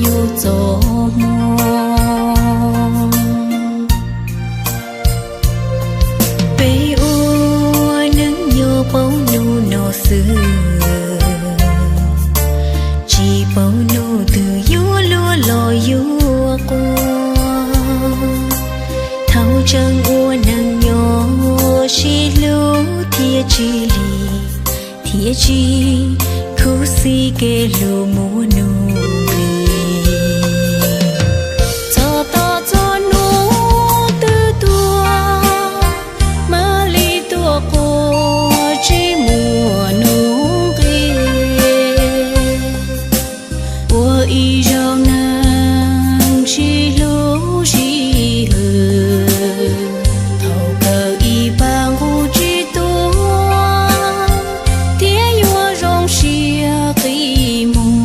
yus txoj hmoo. Peb ua neej nyob paub hnub no xwb, tsis paub hnub twg yuav luag los yuav quas. Thaum tseem ua neej nyob sib hlub thiaj tsis lim, thiaj tsis khuv xim kev hlub muaj nuj nqis. Txog tom txog hnub twb tuag, mam li tuaj quas tsis muaj nuj nqis. Ua ib zaug neeg sib hlub sib hwm, thaum kawg ib pab nqus tsis tuag, thiaj yuav zoo siab qi muag.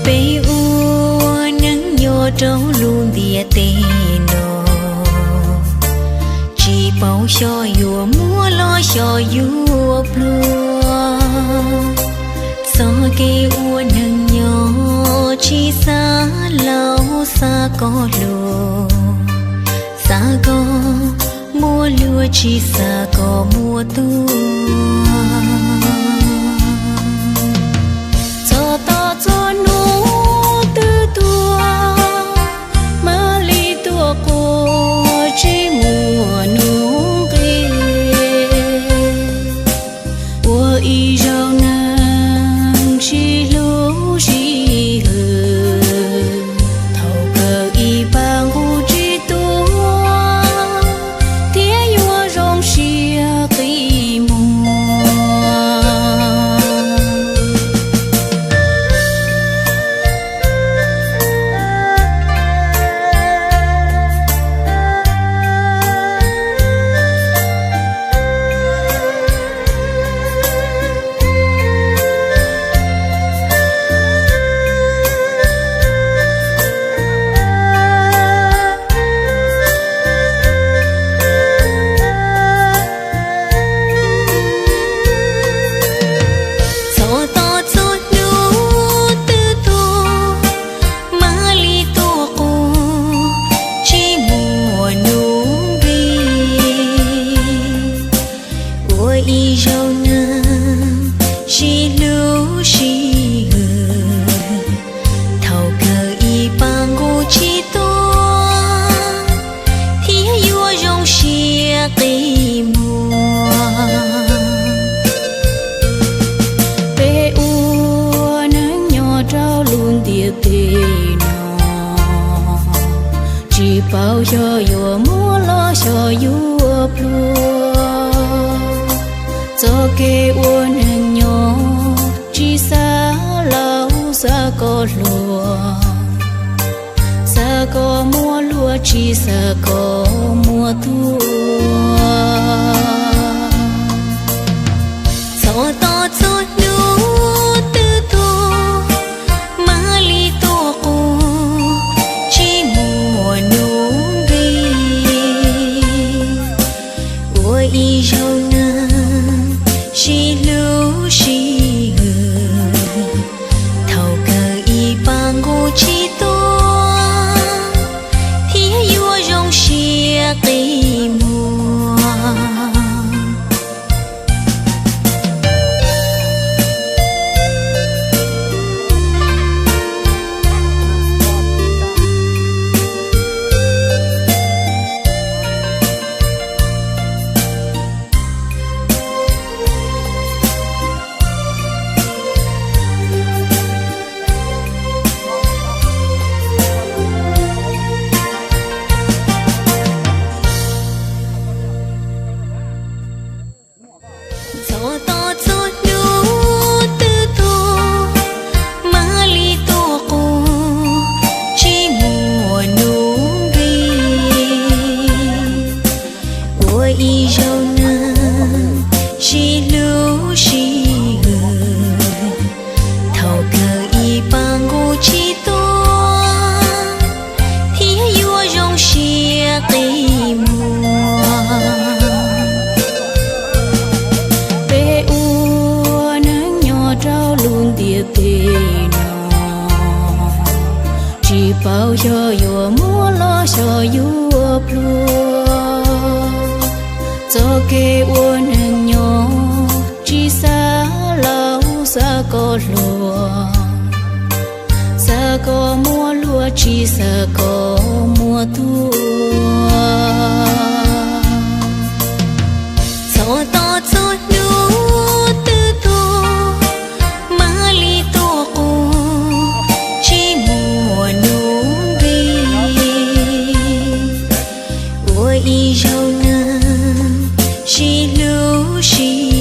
Peb ua neej nyob rau lub ntiaj teb no, tsis paub xyov yuav muaj los xyov yuav pluag. Txoj kev ua neej nyob tsis xav laus xav kom hluas, xav kom muaj luag tsis xav kom muaj tuag. Txog tom txog hnub twb tuag, mam li tuaj quas tsis muaj nuj nqis. Ua ib zaug neeg sib hlub sib hwm, thaum kawg ib pab nqus tsis tuag, thiaj yuav zoo siab qi muag. Txog tom txog hnub twb tuag, mam li tuaj quas tsis muaj nuj nqis. Ua ib zaug neeg sib hlub sib hwm, thaum kawg ib pab nqus tsis tuag, thiaj yuav zoo siab qi muag. Peb ua neej nyob rau lub ntiaj teb no, tsis paub xyov yuav muaj los xyov yuav pluag. Txoj kev ua neej nyob tsis xav laus xav kom hluas, xav kom muaj luag tsis xav kom muaj tuag. Txog tom txog hnub twb tuag, mam li tuaj quas tsis muaj nuj nqis. Ua ib zaug neeg sib hlub sib hwm, thaum kawg ib pab nqus tsis tuag, thiaj yuav zoo siab qi muag. Txog tom txog hnub twb tuag, mam li tuaj quas tsis muaj nuj nqis. Ua ib zaug neeg sib hlub sib hwm, thaum kawg ib pab nqus tsis tuag, thiaj yuav zoo siab qi muag. Peb Paub xyov yuav muab los xyov yuav pluag, txoj kev ua neeg nyob tsis xav laus xav kom hluas, xav kom muaj luag tsis xav kom muaj tuag. Txog tom txog hnub twg tuag, mam li tuaj quaj, tsis muaj nuj nqis. Ua ib zaug neeg sib hlub sib